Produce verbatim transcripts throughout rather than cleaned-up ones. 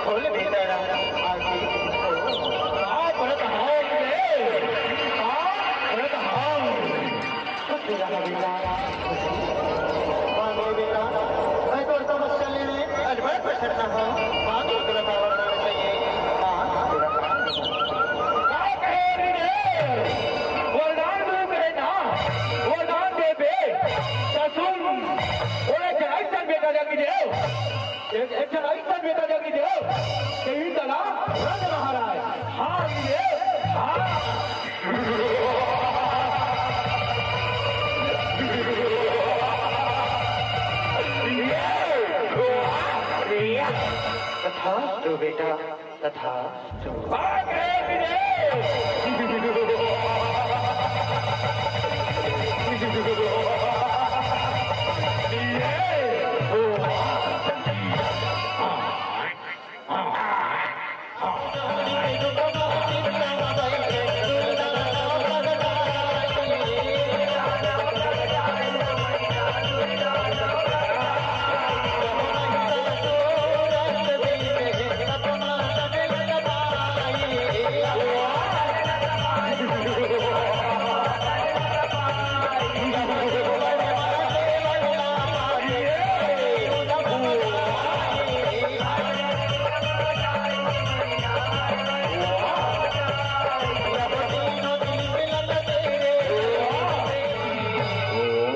बोले बेटा राम, आगे। का परत हव रे? का परत हव? कुछ नहीं रहा बेटा। मान ले बेटा, मैं तो समस्या लेने आज बड़ा प्रसन्न हूँ। माँ को तुरंत वरदान चाहिए। माँ, तुरंत। का कहे रे? वरदान दे बेटा, वरदान दे बे। ससुर, ओले चढ़ाई चल बेटा जाके दे। एक, एक झन अइसन बेटा जगी देव, के ही तला रंग लहराए। हाँ, ये, हाँ। तथास्तु बेटा, तथास्तु।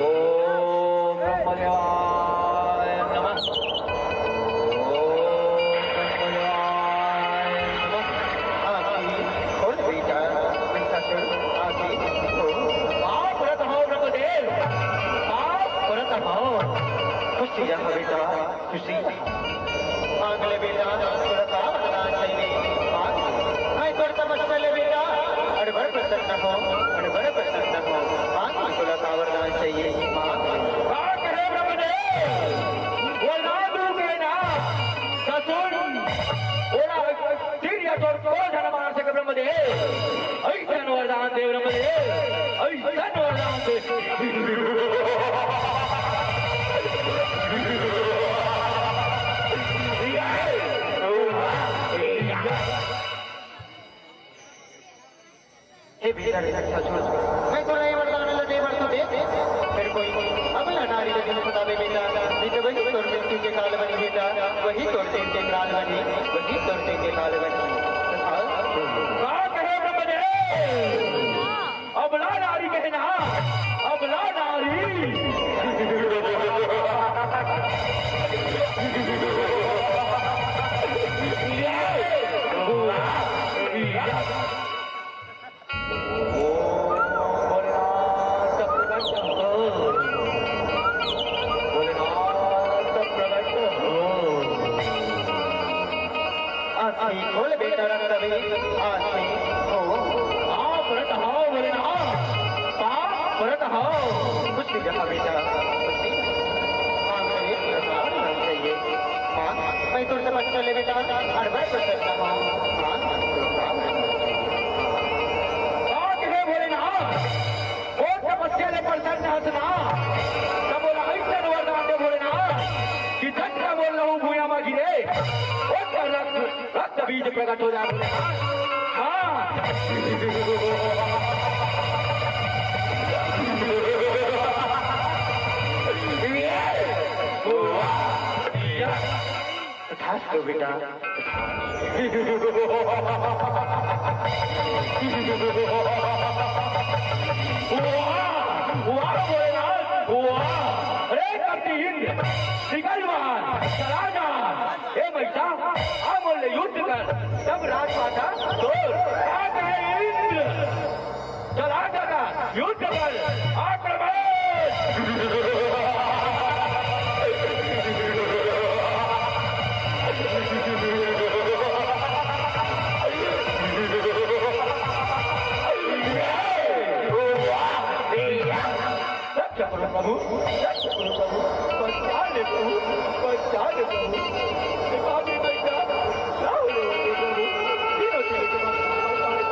ओम ब्रह्मदेवाय नमः। ओम ब्रह्मदेवाय नमः। आखिर खोल बेटा, महिषासुर, आखिर खोल। पाप व्रत हो ब्रह्मदेव, पाप व्रत हो। खुशी रह बेटा, खुशी। मांग ले बेटा, तोला का वरदान चाहिए? मांग। मैं तोर तपस्या ले बेटा, अड़बड़ प्रसन्न हो, अड़बड़ प्रसन्न हो। मांग, तोला का वरदान चाहिए? मांग। का कहे ब्रह्मदेव? वरदान दू के ना, ससुर, ओला तीर या तोर को जन मार सके ब्रह्मदेव। अइसन वरदान दे ब्रह्मदेव, अइसन वरदान दे। हे भीतर ससुर, मैं तो नहीं वरदान ला दे बर तो दे, फिर कोई अब ना नारी लगे बतावे बेटा, नहीं तो वही तोर मृत्यु के काल बनी बेटा, वही तोर दिन के काल बनी, वही तोर दिन के काल बनी। का कहे ब्रह्मदेव? अबला नारी कहना, अबला नारी। आसी खोल बेटा रक्त भी आसी हो। आप व्रत हो बोले ना, पाप व्रत हो। कुछ भी कहा बेटा, कुछ भी। मांग ले, मांग चाहिए। मांग, मैं तुझसे बच्चा ले बेटा, हर बार बच्चा मांग, मांग, मांग। का कहे भोलेनाथ, ओ तपस्या ले प्रसन्न हस ना, तब बोला, "अइसन वरदान दे भोलेनाथ, कि जब बोल रहूं भुइयां मा गिरे, ओ रक्त, रक्त बीज प्रकट हो जाए भोलेनाथ।" हाँ। तथास्तु बेटा। वाह, वाह भोलेनाथ, वाह। अरे कपटी इंद्र, निकल बाहर, चला जा। ए बेटा, आ बोले युद्ध कर, तब राजमाता तोर। आ गए इंद्र। चला दादा, युद्ध कर, आक्रमण! रक्षा करो प्रभु, रक्षा करो प्रभु, बचा ले प्रभु, बचा ले प्रभु। हे पापी बेटा, क्या हो गया प्रभु? तीनों चीजों के बाद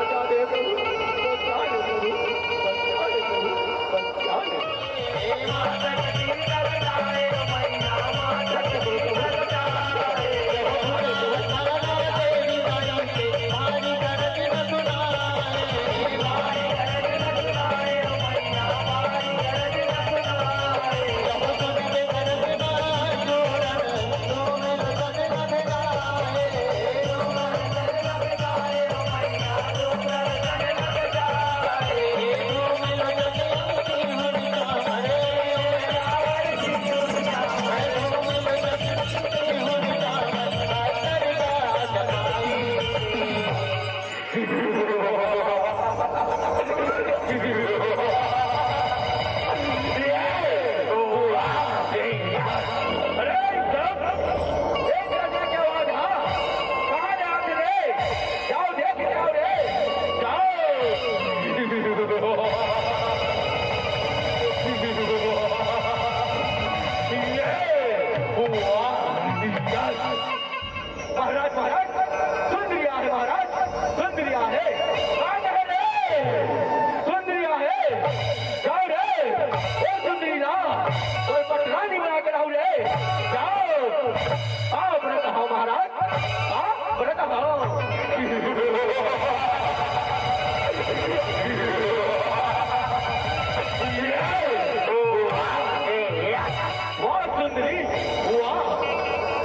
वाह,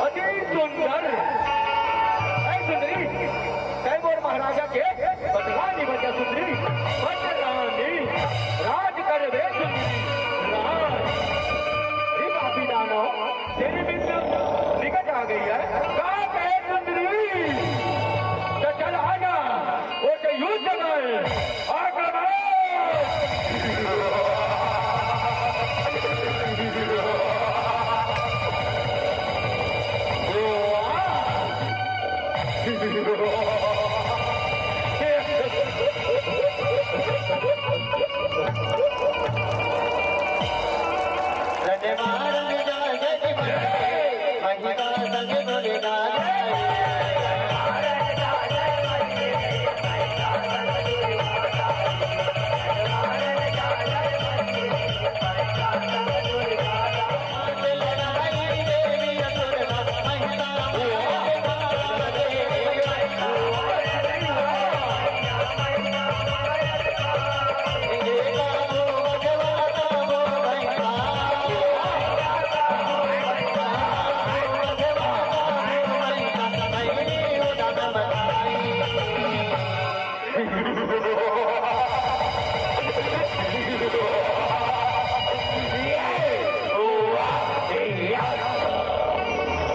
अति सुंदर। ऐ सुंदरी, तैं मोर महाराजा के पटरानी बन जा सुंदरी, पटरानी, राज करबे सुंदरी, राज। हे पापी दानव, तेरी मृत्यु निकट आ गई है। का कहे सुंदरी? तो चल आना, वो तो युद्ध कर। आक्रमण!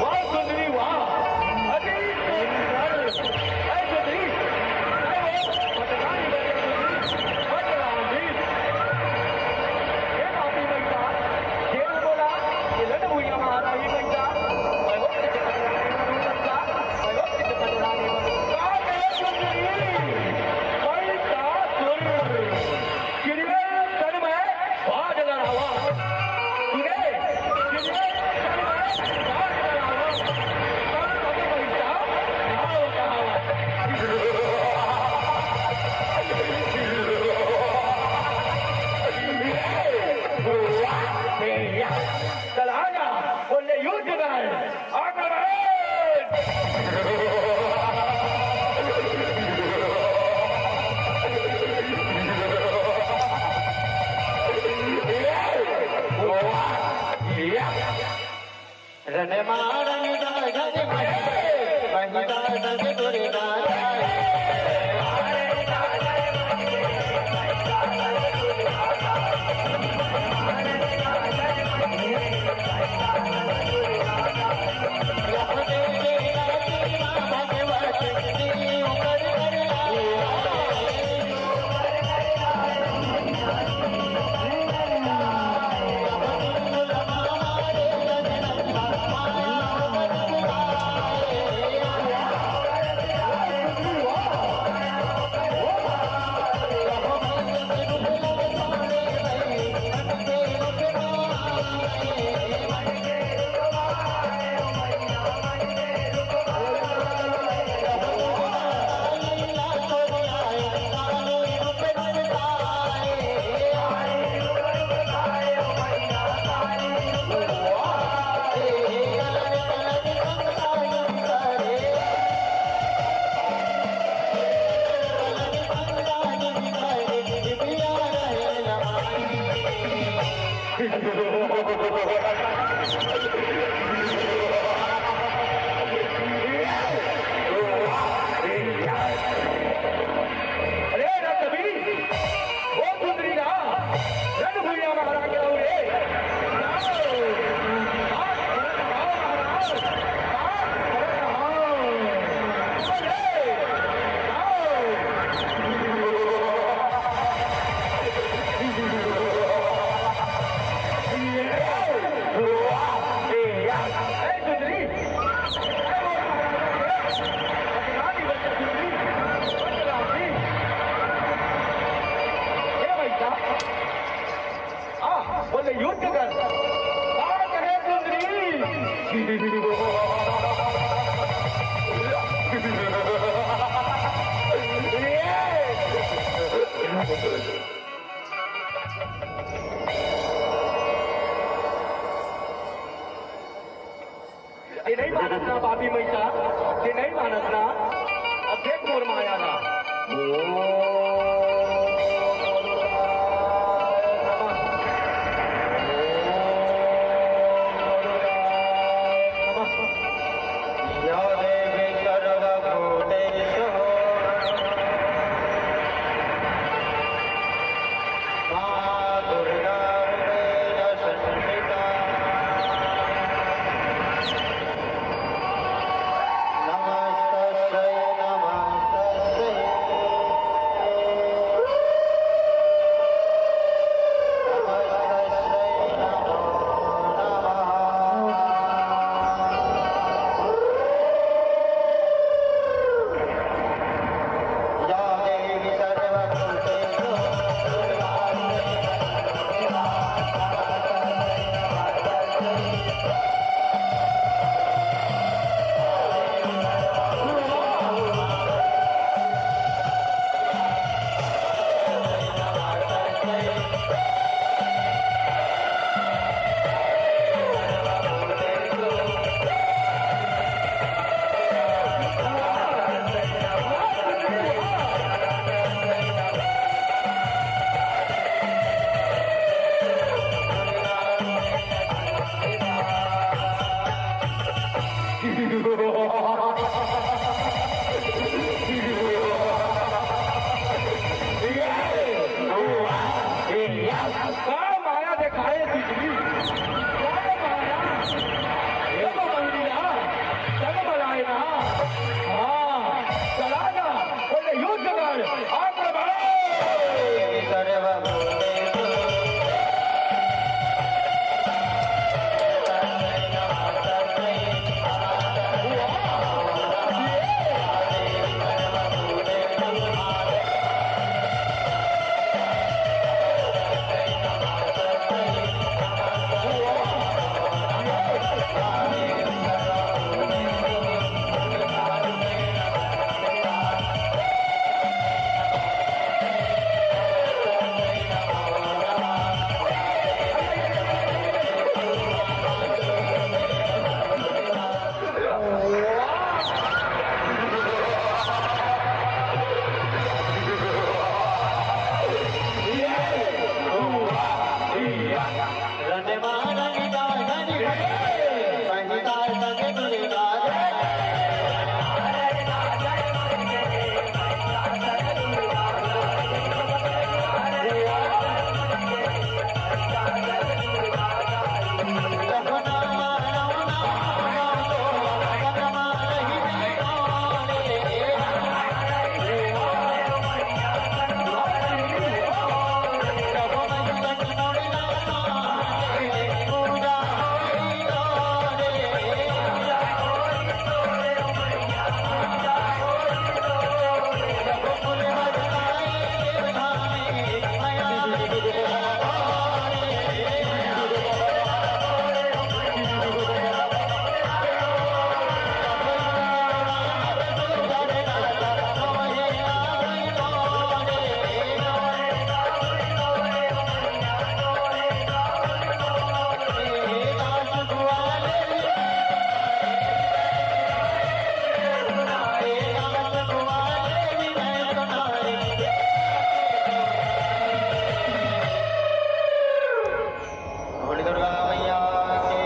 वाह सुंदरी, वाह। अति सुंदर। ऐ सुंदरी, ऐ वो पटरानी बन जा सुंदरी, पटरानी। हे पापी महिला, जेन बोला, ये लन भुइयां म हारा ही महिला। मैं वो पटरानी बनूं महिला, मैं वो पटरानी बनूं। का कहे सुंदरी? महिषासुर। किरियल तन में बादल हवा। सुने, किरियल तन में बादल हवा। तब तब पैसा भाव कहावा। चल आजा, बोले युद्ध में। आक्रमण! रणमारन दागन महिता दग दुर्गा। अरे रणवीर, ओ सुंदरी ला, रण भुइयां म हरा के आऊ रे। ए भाई साहब, आ, बोले युद्ध कर। आ, कहे सुंदरी। ये नहीं मानत ना पापी मैसा, ये नहीं मानत ना। अब देख मोर माया ना। बोल दुर्गा मैया की,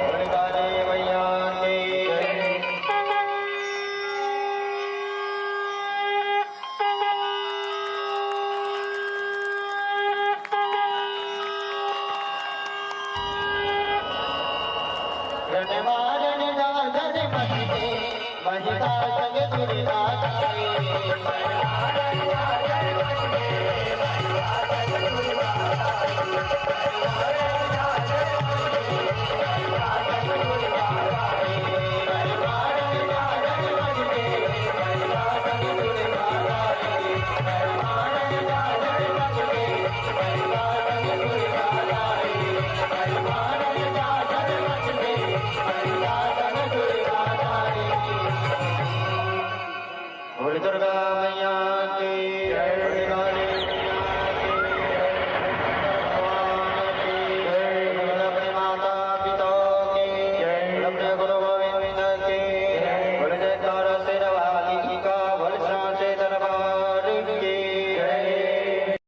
बोल काली मैया की। बोल दुर्गा मैया की जय, बोल काली मैया की जय, शंकर भगवान की जय, बोल अपने माता पिता की जय, बोल अपने गुरु